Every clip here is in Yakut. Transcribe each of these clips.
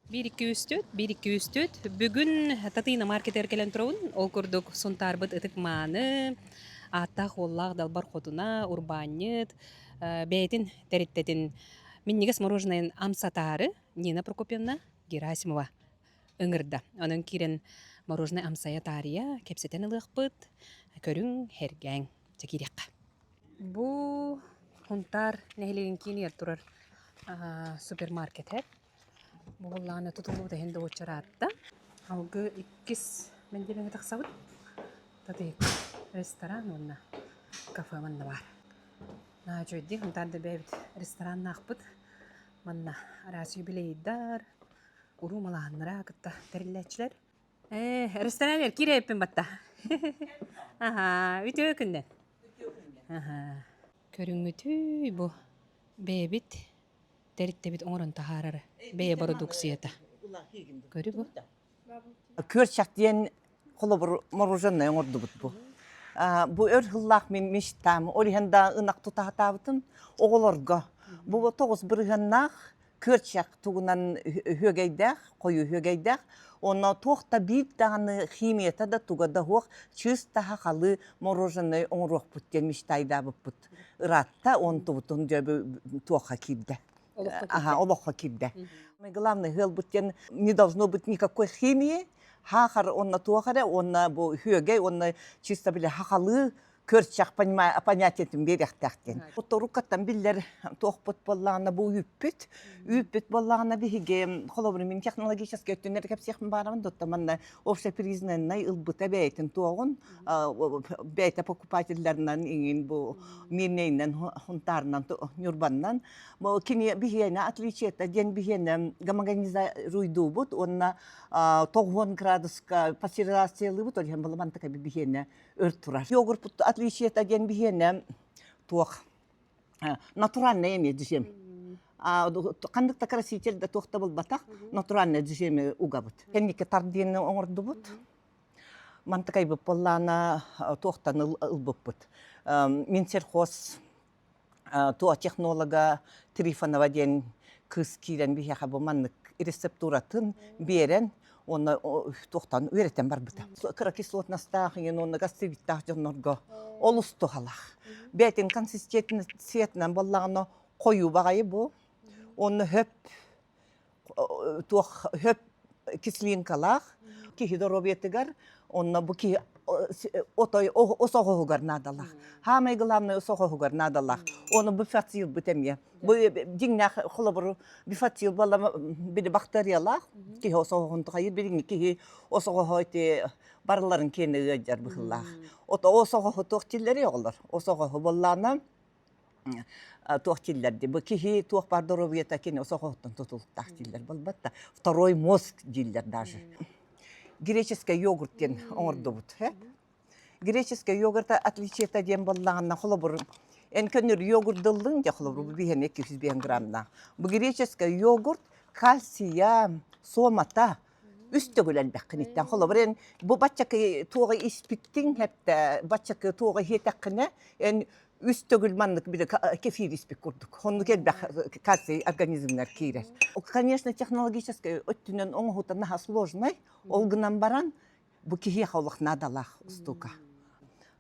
Биир икки үс түөрт, биир икки үс түөрт. Бүгүн Татыйна маркетыгар кэлэн турабын. Ол курдук Сунтаарбыт ытык-мааны, ааттаах уоллаах далбар хотуна, урбаанньыт, бэйэтин тэрилтэтин минньигэс мороженайын амсатаары Нина Прокопьевна Герасимова ыҥырда. Онон киирэн мороженай амсайа таарыйа кэпсэтэн ылыахпыт. Көрүҥ, сэргээҥ. Дьэ киириэххэ. Бу Сунтаар нэһилиэгин киинигэр турар супермаркет Буоллаҕына тутуллубут иһин да уочараатта. Алгы иккис мэндиэмэҥҥэ тахсабыт. Татыйык ресторан уонна кафе манна баар. Наһаа үчүгэйдик Сунтаар да бэйэбит рестораннаахпыт. Манна араас юбилейдар, уруу малааһыннара кытта тэриллээччилэр. Ээ, ресторан киирэйэппин батта. Аһаа, үтүө күннэн. Аһаа. Көрүҥҥүтүй бу бэйэбит тэрилтэбит оҥорон таһаарар бэйэ бородууксуйата. Көрү бу. Күөрчэх диэн холобур мороженое оҥордубут бу. Бу өр сыллаах мин мечтам, ол иһин да ынах тутаһатаабытым оҕолорго. Бу 9 бырыһыаннаах күөрчэх тугунан үөгэйдээх, хойуу үөгэйдээх. Онно туох да биир даҕаны химията да туга да суох чыыс сахалыы мороженое оҥоруохпут диэн мечтайдаабыппыт. Ыраатта, онтубутун дьэ туохха киирдэ. Аха, олоххо киирдэ. Главное, сыалбыт диэн не должно быть никакой химии, сахар онно туох эрэ, уонна бу үөгэй, уонна чисто били сахалыы күөрчэх понятиетын биэриэхтээх диэн. Торуккаттан биллэр туохпут буоллаҕына бу үүппүт. Үүппүт буоллаҕына биһиги холобур мин технологическай өттүнэр кэпсиэхпин баарабын дотто манна общепризнаннай ылбыта бэйэтин туоҕун бэйэтэ покупателлэринэн иҥин бу Мирнэйинэн Хунтаарынан Ньурбаннан кини биһиэнэ отличиета диэн биһиэнэ гомогенизируйдуубут уонна 90 градуска пастеризациялыыбыт ол иһин баламантака биһиэнэ өр турар. Йогурт отличиета диэн биһиэнэ туох натуральный эмиэ джем. Ханнык да краситель да туох да булбатах натуральный джеми угабыт. Кэнники тарт диэн оҥордубут. Мантыкайбыт буоллаана туохтан ылбыппыт. Минсельхоз туо технолога Трифонова диэн кыыс киирэн биһиэхэ бу маннык рецептуратын биэрэн уонна туохтан үөрэтэн барбыта. Кыра кислотностаах иҥин уонна гастриттаах дьоннорго олус туһалаах. Бэйэтин консистенциятынан буоллаҕына хойуу баҕайы бу. Уонна хөп туох хөп кислинкалаах киһи доруобуйатыгар онно бу киһи отой осоҕоһугар наадалаах. Хаамай главное осоҕоһугар наадалаах. Оны бифацилбыт эмиэ. Бу дьиҥнээх холобуру бифацил буолла били бактериялаах киһи осоҕоһун тухайыр билиҥҥи киһи осоҕоһо ити барыларын киэнэ ыалдьар быһыылаах. Ото осоҕоһу туох дииллэрий оҕолор? Осоҕоһу буоллаана туох дииллэр дии бу киһи туох баар доруобуйата кини осоҕоһуттан тутулуктаах дииллэр буолбат да второй мозг дииллэр даже греческий йогурт диэн оҥордубут греческий йогурта отличиета диэн буоллаҕына холобур эн көннөрү йогурдыллыҥ дьэ холобур бу биһиэнэ 205 граммнаах бу греческий йогурт кальция суомата үс төгүл элбэххиниттэн холобур эн бу баччакы туоҕа испиттиҥ хэптэ баччакы туоҕа иһиэтэххинэ эн үс төгүл маннык били кефир испит курдук оннук элбэх кальций организмнар киирэр конечно технологическай өттүнэн оҥоһута наһаа сложный ол гынан баран бу киһиэхэ олох наадалаах устуука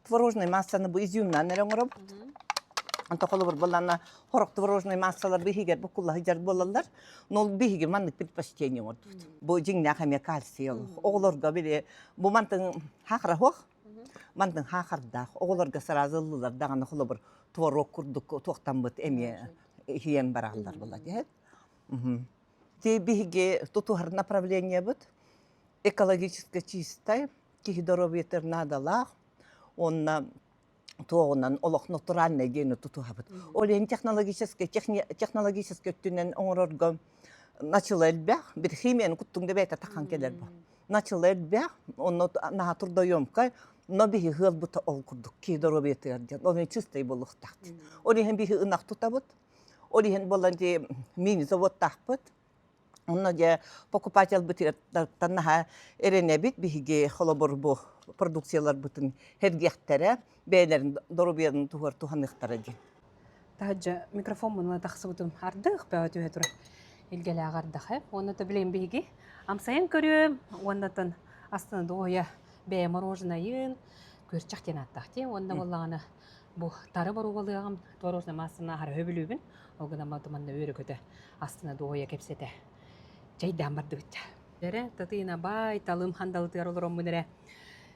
творожный массаны бу изюмнан эрэ оҥоробут онто холобур буоллаана хорох творожный массалар биһигэр буккулла сылдьар буолаллар но ол биһиги маннык предпочтение оҥордубут бу дьиҥнээх эмиэ кальций олох оҕолорго били бу мантын хаахара суох мантын хаахардаах оҕолорго сразу ыллылар даҕаны холобур творог курдук туохтаммыт эмиэ иһийэн бараллар була диэт Ти биһиги тутуһар направлениебыт экологически чистай киһи доруобуйатыгар наадалаах уонна туоҕунан олох натуральный диэни тутуһабыт. Ол иһин технологическай технологическай өттүнэн оҥорорго начала элбэх, бир химияны куттуҥ да бэйэтэ тахан кэлэр бу. Начала элбэх, онно наһаа трудоемкай, но биһи ыалбыта ол курдук киһи доруобуйатыгар диэн, ол иһин чистай буолуохтаах диэн. Ол иһин биһи ынах тутабыт, ол иһин буолан дии мини-заводтаахпыт, Онно дьэ покупательбытыттан наһаа эрэнэбит биһиги холобур бу продукцияларбытын сэргиэхтэрэ, бэйэлэрин доруобуйаларын туһугар туһаныахтара диэн. Таһырдьа микрофоммун ыла тахсыбытым ардах бөҕө түһэ турар. Илгэлээх ардах Уонна то билэн биһиги амсайан көрүөм уоннатан астына дуоһуйа бэйэ мороженайын күөрчэх диэн ааттаах дии уонна буоллаҕына бу тары боруобалыаҕым творожнай маассаны аһара сөбүлүүбүн ол гынан манна үөрэ-көтө астына дуоһуйа кэпсэтэ чэйдээн бардыбыт эрэ татыйына баай талым хандалытыгар олороммун эрэ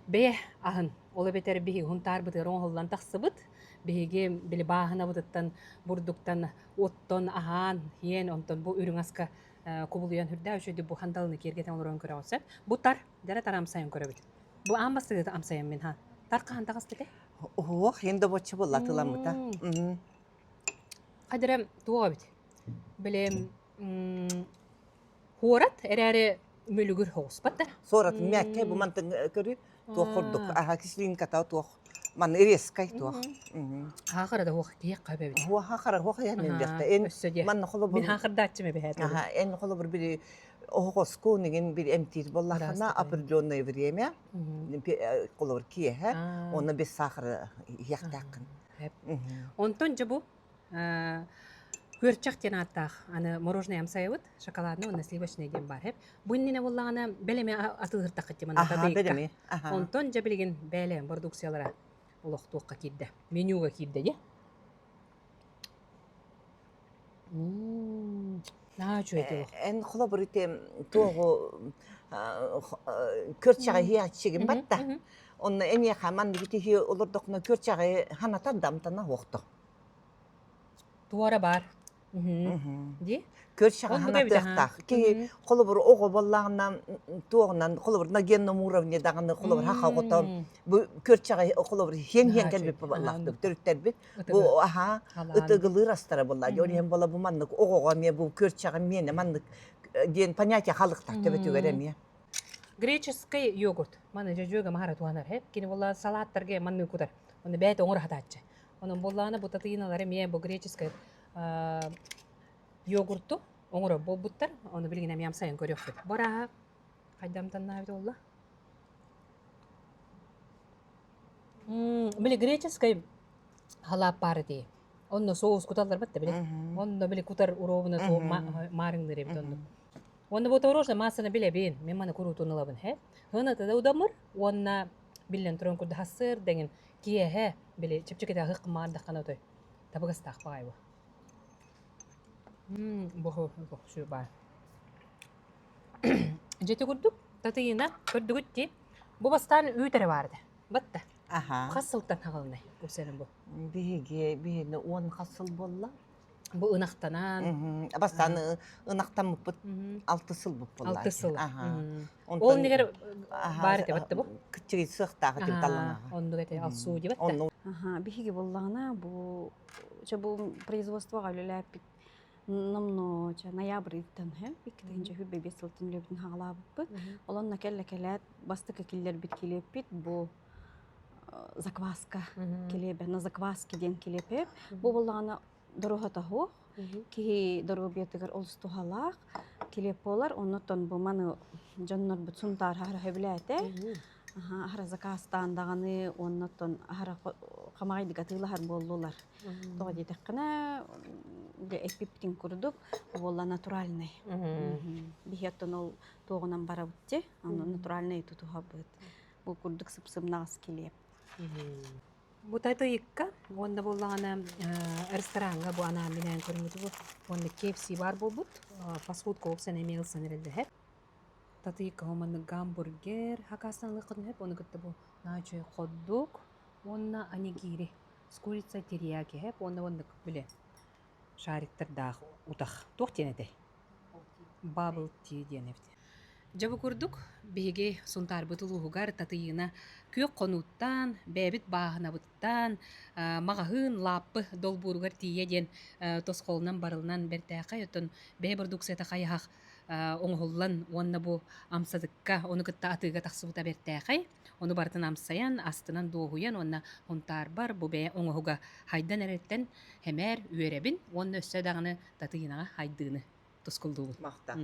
бэйэ аһын ол эбэтэр биһиги хунтаарбытыгар оҥоһуллан тахсыбыт биһиги били бааһынабытыттан бурдуктан оттон аһаан иэн онтон бу үрүҥ аска кубулуйан үрдээх үчүгэйдик бу хандалыны киэргэтэн олорон көрөҕүт сөп бу тар дьэрэ тар амсайан көрөбүт бу аан бастакыта амсайан мин ха тар хаһан таҕыстыгы Уһуох хин да боччу буолла тыламмыта. Хадара туох эбит били хуорат эрээри мүлүгүр хоҕуспат да Суорат мяккай бу мантан көрү туох курдук аха кислинката туох ман резкай туох. Хаахыра да хуох тиэх хабэбит. Хуаха хара хуох яһын диэхтэ. Эн өссө диэ. Манна холобур Мин хаахырдааччым эбэһээт. Аха эн холобур бири оһоҕоску нигин бир эмтиир боллахына определенное время холобур киэһэ онно без сахара иһиэхтээххин. Онтон дьэ бу Күөрчэх диэн ааттаах аны мороженое амсайабыт, шоколадный уонна сливочный диэн баар эп. Бу иннинэ буоллаҕына бэлэми атыыһыртаххыт дии манна татыйыкка. Онтон дьэ билигин бээлээн бородууксуйалара олохтуохха киирдэ. Менюга киирдэ дии. Наһаа үчүгэй олох. Эн холобур ити туоҕу көрчэҕи иһиэччигин батта. Онно эниэхэ маннык ити олордоххуна көрчэҕи ханатар да амтана суохто. Туора баар. Дии? Көрсөҕө санатыахтаах. Киһи холобур оҕо буоллаҕына туоҕунан холобур на генном уровне даҕаны холобур хаха оҕото бу көрчэҕэ холобур хиэн-хиэн кэлбит буоллахтык төрүттэрбит бу аха ытыгылыыр астара буолла. Ол иһин буола бу маннык оҕоҕо эмиэ бу көрчэҕэ миэнэ маннык диэн понятие халыктах төбөтүгэр эмиэ. Греческий йогурт. Маны дьөдьүөгэ маһара туһанар. Кини буолла салааттарга маннык кутар. Оны бэйэтэ оҥоро хатааччы. Онон буоллаҕына бу татыйыналар эмиэ бу греческай йогурту оҥорор буолбуттар. Ону билигин эмиэ амсайан көрүөхпүт. Бу арааһа хайда амтаннаабыт буолла? Били греческай халаап баар этии. Онно соус куталлар батта били. Онно били кутар уруобуна маарыҥныыр эбит оннук. Уонна бу творожная массаны билэбин. Мен маны куруутун ылабын, хэ. Хына да удамыр уонна биллэн туран курда хассыр деңин киэһэ били чэпчэкитэ аһык маардаххана отой табыгастаах баҕайы бу. Бу бу баар. Дьэти курдук татыйына көрдүгүт дии. Бу бастаан үүт эрэ баар этэ. Батта. Аха. Хас сылтан хаҕылынай упсэрин бу? Биһиги биһини 10 хас сыл буолла. Бу ынахтанан. Бастаан ынахтаммыппыт 6 сыл буолла. 6 сыл. Ол нигер баар этэ батта бу? Кыччыгый сыахтаах этим таллаҥаҕа. Оннук этэ алсуу дибат да. Аха, биһиги буоллаҕына бу чэ бу производствоҕа үлэлээппит номно чэ ноябрь ыйтан һэ 2025 сылтан үлэбитин хаҕалаабыппыт. Олонно кэллэ кэлээт бастакы киллэрбит килиэппит бу закваска килиэбэ на закваске диэн килиэпэ. Бу буоллаҕына доруоһата суох киһи доруобуйатыгар олус туһалаах килиэп буолар. Оннуттан бу маны дьоннорбут Сунтаар аһара сөбүлээтэ. Аһара заказтаан даҕаны уоннаттан аһара хамаҕайдык атыылаһар буоллулар. Тоҕо диэтэххинэ, дьэ эппиппитин курдук буолла натуральный. Биһи оттон ол туоҕунан барабыт дии, ону натуральный тутуһабыт. Бу курдук сып-сымнаҕас килиэп. Бу татыйыкка уонна буоллаҕына рестораҥҥа бу анаан минээн көрүҥүтү бу уонна KFC баар буолбут фастфуд коопсан эмиэ ылсан эрэллэһэр. Татыйыкка маннык гамбургер хакаастан ылыаххытын сөп ону кытта бу наачуй ходдук уонна анигири с курицей терияки хэп уонна оннук били шариктардаах утах туох диэн этэй Bubble tea диэн эбит. Дьэ бу курдук биһиги Сунтаарбыт улууһугар Татыйыына күөх хонууттан, бэйэбит бааһынабыттан, маҕаһыын, лааппы долбууругар тиийэ диэн тосхолунан барылынан бэртээхэй оттон бэйэ бородууксуйата хайыһах оҥоһуллан уонна бу амсатыкка ону кытта атыыга тахсыбыта бэртээхэй. Ону барытын амсайан, астынан дуоһуйан уонна Һунтаарбар бу бэйэ оҥоһуга хайдан эрэриттэн хэмээр үөрэбин уонна өссө даҕаны Татыйынаҕа хайдыыны тускуллуубун. Махтал.